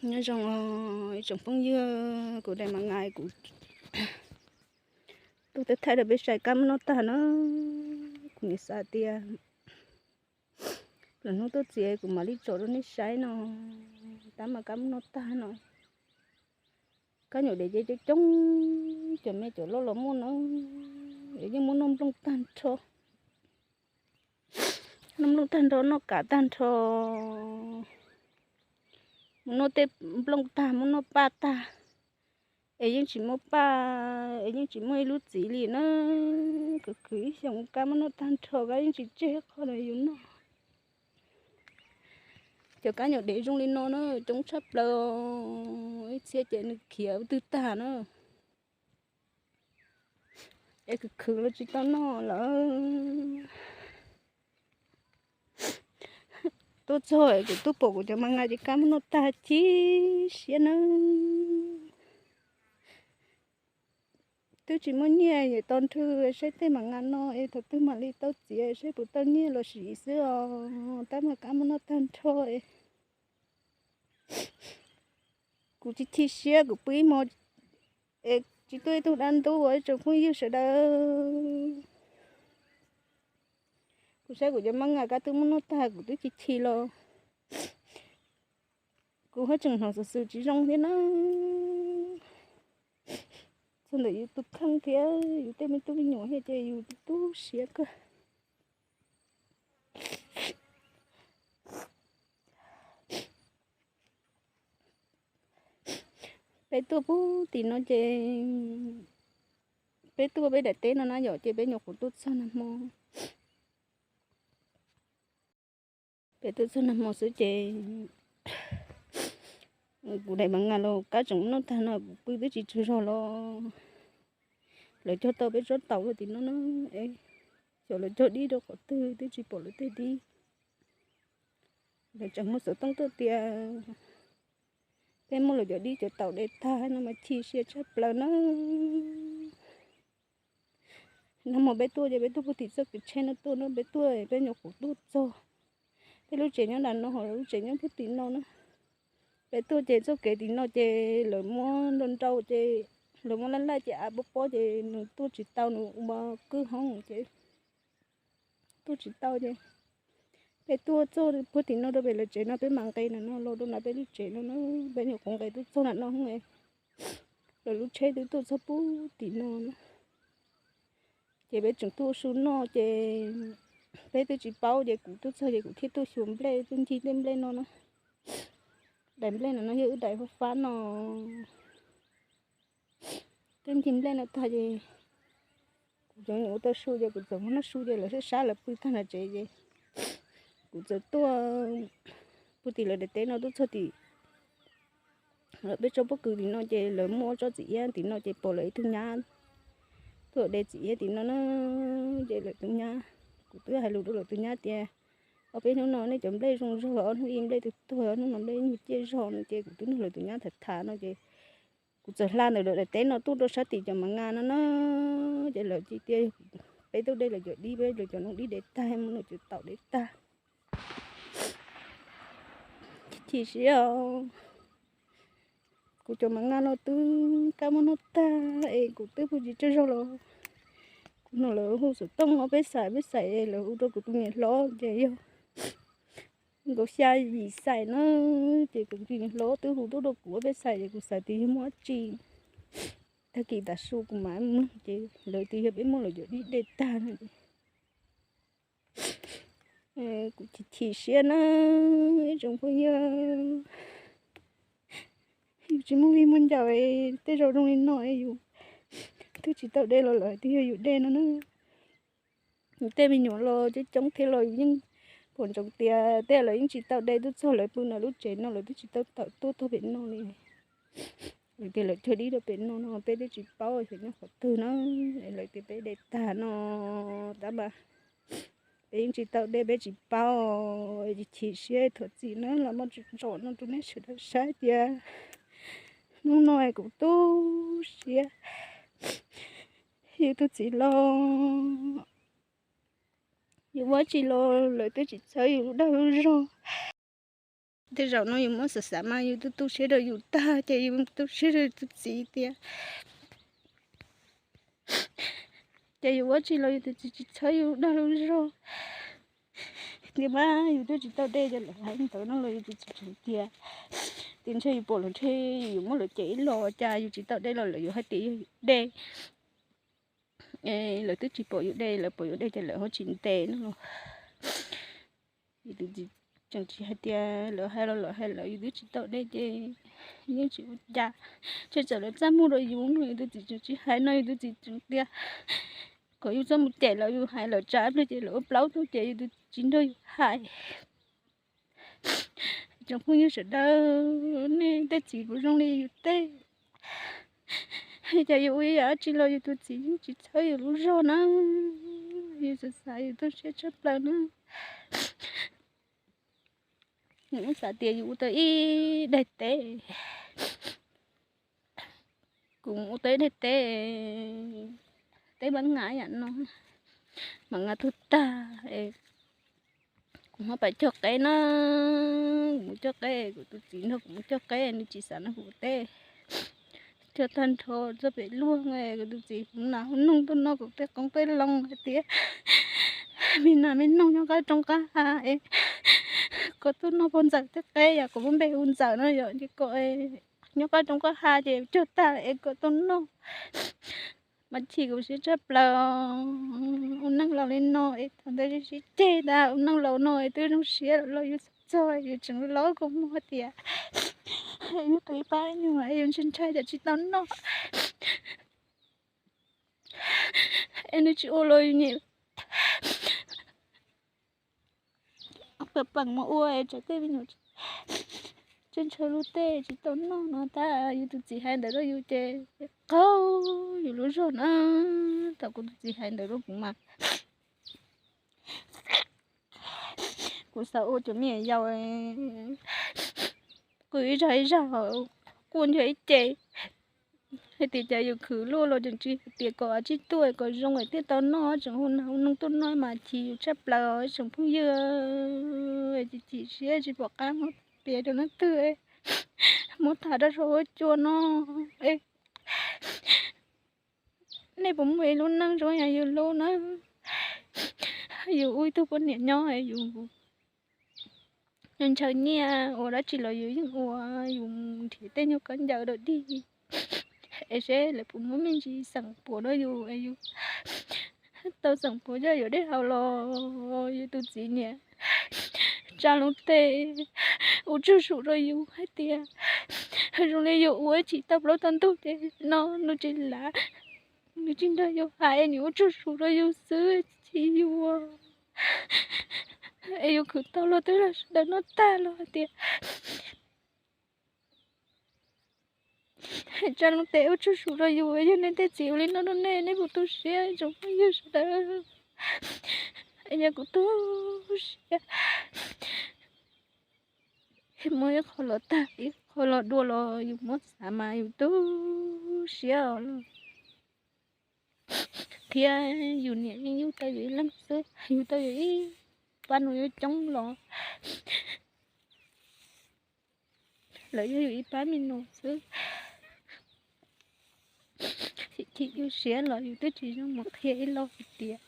Nyob zoo ib tsoom phooj ywg, kuv daim mas nqa kuv tuaj thaij rau peb saib kab muab noj tag na. Kuv nim xav tias lwm hnub tuaj txiav kuv mam li tso rau nej saib no. Tab mas kab muab noj tag no. Kab nyuam dev ces coob coob, cov me cov loj los muaj no, es yeej muab noj nplooj tag nrho. Noj nplooj tag nrho, noj kav tag nrho, mus noj tej nplooj tag, muab noj paj tag, es yeej tsis muaj paj, es yeej tsis muaj ib lub txiv li na. Khwv khwv ib xyoos kab muab noj tag nrho, kab yeej tsis tseg qhov los yus noj. Cov kab nyuam dev zoo li no na, coob tshaj plaws, ib txhia ces nws khiav twg tag na. Es khwv khwv los tsis tau noj lawm. Tuaj txog es kuv tuaj pom kuv cov mas nqa ces kab muab noj tag chib siab na. Twb tsis muaj nyiaj es tos nrhw saib tej mas nqa no es thaum twg mam li tau txiav saib puas tau nyiaj los sim xwb os. Tab mas kab muab noj tag nrho es kuv chim chim siab, kuv pw ib hmo es tsis tuaj ib tug dab ntub ua ib tsoom phooj ywg sawv daws. Kuv saib kuv cov mas nqa kab twb muab noj tag, kuv twb chim chim los kuv haj tseem hnov xov xwm tsis zoo thiab na. Txog ntawm yus tus kheej thiab yus tej me tub me nyuam thiab ces yus tu siab kawg. Peb tuaj pug tim no ces peb tuaj peb daim teb no na yom, ces peb nyuam qhuav tuaj txog nag hmo. Peb tuaj txog nag hmo xwb ces kuv daim mas nqa los kab tseem noj tag no kuv pw twb tsis tsaug zog los lawv cog tau peb tsob taum rau tim no na. Xyov lawv cog dib rau qhov twg twb tsis pom lawv tej dib. Lawv tseem muab xov tooj tuaj tias peb muab lawv cov dib cov taum de tag no mas chim siab tshaj plaws na. Nag hmo peb tuaj ces peb tuaj pug tim txoj kev tsheb no tuaj na, peb tuaj peb nyuam qhuav tuaj txog. Peb lub tsev nyob nram no ho lub tsev nyob pug tim no na. Peb tuaj ces txoj kev tim no ces lawv muab nrau nrau ces lawv muab laj laj ces av pob pob ces nws tuaj tsis tau, nws ua kwj hoob ces tuaj tsis tau ces peb tuaj txog pug tim no rau pem lawv tsev no, peb mam nqes nram no los rau nram peb lub tsev no na. Peb nyuam qhuav nqes tuaj txog nram no, lawv lub tsheb twb tuaj txog pug tim no na. Ces peb tseem tuaj su noj ces peb twb tsis paub ces kuv tuaj txog ces kuv thiaj tuaj xyuas nplej, tuaj ncig tej nplej no na. Daim nplej no no yog wb daim fab fab no. Twb ncig nplej no tag ces kuv tseem ua tau su ces kuv txawm muab noj su ces lawv sab sab lawv pw tag nram tsev ces kuv txawm tuaj pug tim lawv daim teb no tuaj txog tim peb tsob pob kws tim no ces lawv muaj ob tsob txiv iab tim no ces pom lawv ib tug nyab tuaj de txiv iab tim no na. Ces lawv tus nyab, kuv twb hais lus rau lawv tus nyab tias ob peb hnub no nej cov nplej zoo zog los ob hnub ib nplej twb tuag, ob hnub no nplej nyuag ciaj zog no ces kuv twb nug lawv tus nyab tham tham no ces kuv txawm hla ntawm lawv daim teb no tuaj rau sab tim cov mas nqa no na. Ces lawv cia tias peb tuaj de lawv cov dib, peb lawv cov noob dib de tag, muab lawv cov taum de tag. Chim siab os. Kuv cov mas nqa no twb kab muab noj tag es kuv twb pw tsis tsaug zog los kuv hnov lawv hu xov tooj no, peb xais peb xais es lawv hu rau kuv tus niam hlob ces yog nkaus xya yim xais na. Ces kuv tus niam hlob twb hu tuaj rau kuv, peb xais ces kuv xav tias yog muaj dab tsi. Tag kis tav su kuv mam mloog ces lawv tias yog peb muab lawv cov dib de tag no ces kuv chim chim siab na. Ib tsoom phooj ywg, yus tsis muaj viv muaj ncaus, tej zaum zoo li no yus twb tsis tau de los lawv twb yog yus de no na. Tej me nyuam los coob coob thiab los yus yeej pom ntsoov tias tej lawv yeej tsis tau de tuaj txog lawv pw no lub tsev no lawv twb tsis tau tawm tuaj txog pem no li. Lawv tias lawv cog dib rau pem no no peb twb tsis paub xyov nyob qhov twg na. Lawv tias peb de tag no tab mas peb yeej tsis tau de, peb tsis paub. Chim siab, thov txim na los muab tsom no rau nej sawv daws saib tias hnub no kuv tu siab. Yus tus txiv los yus ua tsi los lawv twb tsis txhawb yus lub dag lub zog. Tej zaum no yus muab xav xav mas yus tu tu siab rau yus tag ces yus tu siab rau yus tus txiv tias, ces yus ua tsi los yus tus txiv tsis txhawb yus dag lub zog. Tias mas yus twb tsis tau dej ces lawv hais ntawd no los yus tus txiv tseem tias, tias ntshe yus pom lawv rhe, yus muab lawv cem ib los cas yus tsis tau dej los lawv yuav hais tias yog yus dej. Lawv twb tsis pom yus dej, lawv pom yus dej ces lawv ho tsis ntes no los. Yus tus txiv tseem tsis hais tias lawv hais los lawv hais lawm, yus twb tsis tau dej ces yeej tsis ua cas. Tseem txawm lawv txaj muag rau yus no yus tus txiv tseem tsis hais no yus tus txiv tseem tias kom yus txhob mus cem lawv, yus hais lawv tsam ib pliag ces lawv ua plaub tuaj ces yus tus txiv nrog yus hais. Tsoom phooj ywg sawv daws, nej tej txiv puas zoo li yus tej? Cas yus ua ib yam dab tsi los yus tus txiv yeej tsis txhawb yus lub zog na. Yus xav xav yus tu siab tshaj plaws na. Kuv xav tias yus ua tau ib daim teb, kuv ua tau ib daim teb, teb mab nga yam no, mab nga tuag tag, kuv ho pab cog qeb na, kuv mus cog qeb, kuv tus txiv nrog kuv mus cog qeb, nws tsis xav nrog kuv ua teb. Cog tag nrho txog pem luag, kuv tus txiv hauv nas hauv noog tuaj noj kuv tej qoob tej loo hais tias, me nas me noog nyob qab roob qab hav es kom tuaj noj pog ntxawm tej qeb, yog kuv muab npe hu ntxawm no yom, ces kom nyob qab roob qab hav ces cog tag es kom tuaj noj. Mas chim kuv siab tshaj plaws, ua neej laus li no es thaum ntawd sib ceg tas, ua neej laus no es twb zoo siab los yus txog yus tseem los kua muag tias yus qhia pab nyuag es yus ntshai ntshai cas tsis tau noj. Es nws tsis ua los yus niam pam pam mus ua es tsam tej me nyuam tseem ntshaw lub teb tsis tau noj no tas. Yus tus txiv hais ntawd rau yus ces qaug yus lub zog na. Thaum kuv tus txiv hais ntawd rau kuv mas kuv xav ua cov me nyuam yaus, kuv ib zag ib zag quaj ncuag ib ce hais tias cas yus khwv luaj los tseem tsis hais tias kom tsib tuaj kom zoo es thiaj tau noj, tseem hu nas hu noog tuaj noj mas chim yus tshaj plaws tsoom phooj ywg. Chim chim siab tsis pom qab muab piav rau leej twg, muab tham rau saum huab cua no. Nej puas muaj ib lub neej zoo yam yus lub na? Yus ua ib tug poj niam nyob yus ntshaw nyiaj ua dab tsi los yus yeej ua, yus nrhiav tej nyuag khaub ncaws dawm dig es seb lawv puas muab me ntsis xeem puav rau yus es yus tau xeem puav coj yuav dej haus los yus tus txiv niam tsa lub teg ua tsuj sum rau yus hais tias zoo li yus ua tsis tau plaub tau ntug ces no nws tsis lav, nws tsis nrog yus hais es nws ua tsuj sum rau yus xwb, chim yus. Es yus khwv tau los twb los sawv daws noj tag los hais tias tsa lub teg ua tsuj sum rau yus. Yog nej tej txiv ua li no rau nej, nej puas tu siab tsoom phooj ywg sawv daws? Yog kuv tu siab, muab ib qho los tag ib qho los dua los yus muab xav mas yus tu siab os. Thiab yus niam yeej yug tau yus ib leeg xwb, yug tau yus ib pab nus yuav coob los lawv yog yus ib pab me nus xwb. Chim chim yus siab los yus twb tsis zoo mus qhia ib los hais tias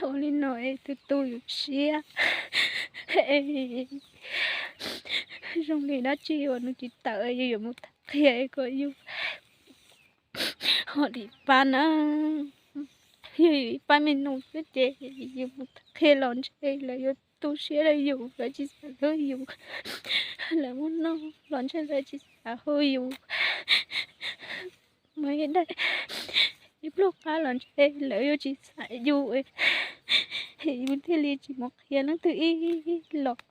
ua li no es tu tu yus siab. Zoo li dab tsi uas nws tsis tawm yus yuav mus tham qhia kom yus ho dim pab na. Yog yus ib pab me nus xwb ces yus mus tham qhia los ntshe lawv yuav tu siab rau yus, lawv tsis xav hlub yus. Lawv muab noj los ntshe lawv tsis xav hu yus. Muab ib daim ib pluag qab los ntshe lawv yuav tsis xav yus, yus thiaj li tsis mus qhia leej twg ib los.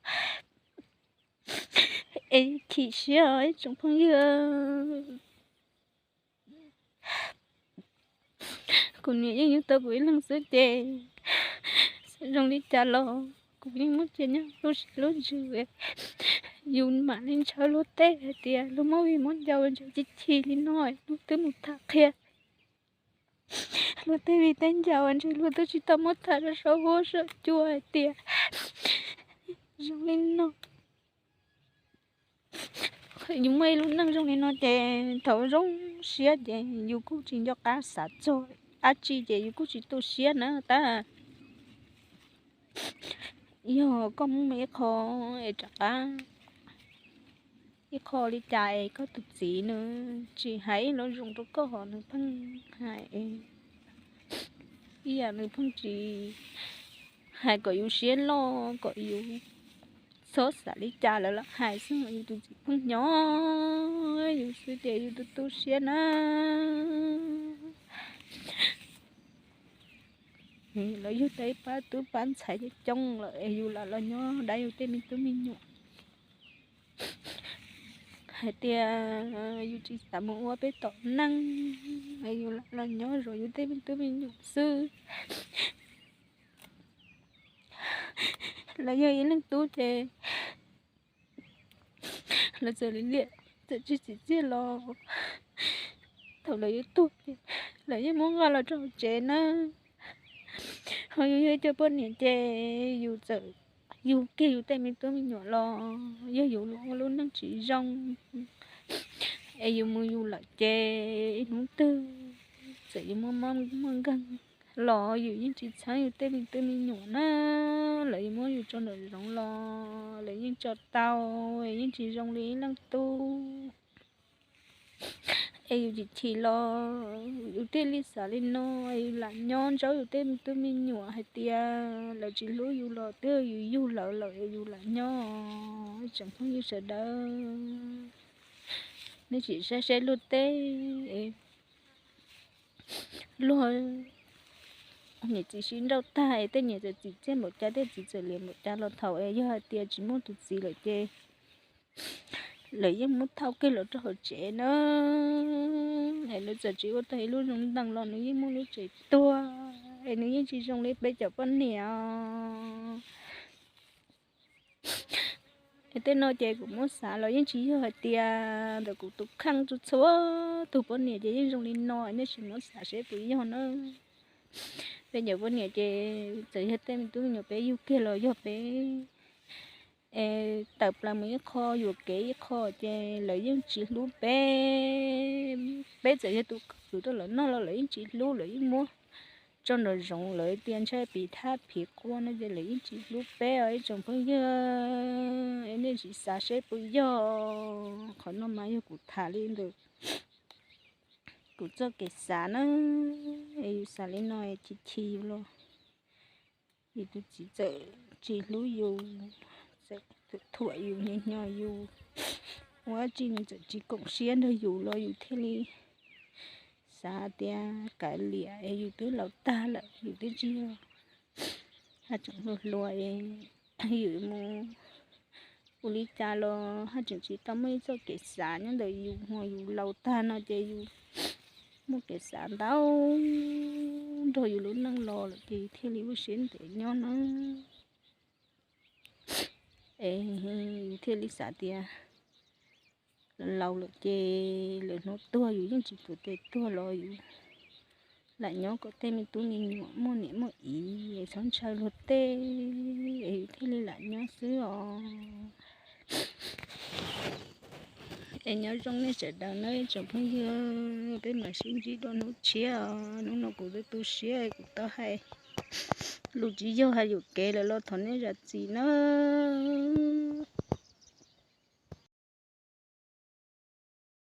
Es chim siab os ib tsoom phooj ywg. Kuv niam yeej yug tau kuv ib leeg xwb ces zoo li cas los kuv yeej muab cia nyob lub siab lub ntsws. Yus mam li ntshaw luag tej hais tias luag muab vij muab ncaus ntshe chim chim li no luag twb mus tham qhia luag tej vij tej ncaus ntshe luag twb tsis tau muab tham rau saum huab saum cua hais tias zoo li no. Yus muaj ib lub neej zoo li no ces thaum zoo siab ces yus kuj tsis nco qab xav txog dab tsi ces yus kuj tsis tu siab na tab. Yog koj muaj ib qho es rov qab ib qho li cas es koj tus txiv nws tsis hais ib lo zoo rau koj hos nws pheej hais ib yam nws pheej tsis hais kom yus siab loj kom yus txhob xav li cas lawv lam hais xwb, yus tus txiv pheej nyob yus xwb ces yus tu tu siab na. Lawv yug tau ib pab tub pab ntxhais coob coob lawm es yus lam los nyob dab yus tej me tub me nyuam. Hais tias yus tsis xav mus ua peb tom neej, yus lam los nyob zov yus tej me tub me nyuam xwb. Lawv yog ib leej tub ces lawv txawm li liam txawm tsis txim txiaj los thaum lawv yuav tuag ces lawv yeej muab nqa los rau hauv tsev na. Ho yus yog ib co poj niam ces yus txawm yug kiag yus tej me tub me nyuam los yog yus ua lub neej tsis zoo es yus mus yus lawm ces ib hnub twg txawm yus muaj mob muaj nkeeg los yus yeej tsis txheeb yus tej me tub me nyuam na. Lawv yuav muab yus tso nraum zoov los lawv yeej tso tau, yeej tsis zoo li ib leej tub. Es yus tsis chim los yus thiaj li xav li no, yus lam nyob ntsaub yus tej me tub me nyuam hais tias lawv tsis hlub yus los twb yus yug lawv lawm es yus lam nyob. Tsoom phooj ywg sawv daws, nej sim saib seb luag tej luag niam txiv sib nrauj tag es tej niam txawm txim txiaj npaum cas tej txiv txawm liam npaum cas los thaum es yog hais tias tsis muaj tus txiv lawm ces lawv yeej muab thauj kiag los rau hauv tsev na. Es lawv txawm tsis ua tau ib lub zoo ntees los nws yeej muaj lub tsev tuag es nws yeej tsis zoo li peb cov poj niam. Es tej no ces kuv muab xav los yeej tsis yog hais tias ntawm kuv tus kheej, txhua txhua tus poj niam ces yeej zoo li no, nej sim muab xav seb puas yog na. Peb cov poj niam ces txawm yog tej me tub me nyuam peb yug kiag los yog peb tawm plaws mus ib qho yuam kev ib qho ces lawv yeej tsis hlub peb. Peb txawm yog tus kws rau lawv noj los lawv yeej tsis hlub, lawv yeej muab tso nraum zoov, lawv tias ntshai piv thab phiv quaj no ces lawv yeej tsis hlub peb os ib tsoom phooj ywg. Es nej sim xav seb puas yog. Qhov no mas yog kuv tham li ntawm kuv txoj kev xav na. Es yus xav li no es chim chim yus los yus tus txiv txawm tsis hlub yus, txawm thuam yus, nyo nyo yus, ua dab tsi nws txawm tsis koom siab nrog yus los yus thiaj li xav tias kav liam es yus twb laus tag lawm, yus twb tsis yog haj tseem hluas hluas es yus mus ua li cas los haj tseem tsis tau muaj ib txoj kev xav nyob ntawm yus hos yus laus tag no ces yus muaj kev xav ntau nrog yus lub neej los lawm ces yus thiaj li ua siab ntev nyob na. Es yus thiaj li xav tias laus lawm ces lwm hnub tuag yus yeej tsis tuav tes tuag los yus lam nyob kom tej me tub me nyuam muaj niam muaj txiv es txhob ntshaw luag tej, es yus thiaj li lam nyob xwb os. Es nyob zoo nej sawv daws nawb tsoom phooj ywg, peb mam sib ntsib dua hnub tshiab os. Hnub no kuv tu tu siab kuv tau hais lus tsis yog hais yuam kev lawm los thov nej zam txim nawb.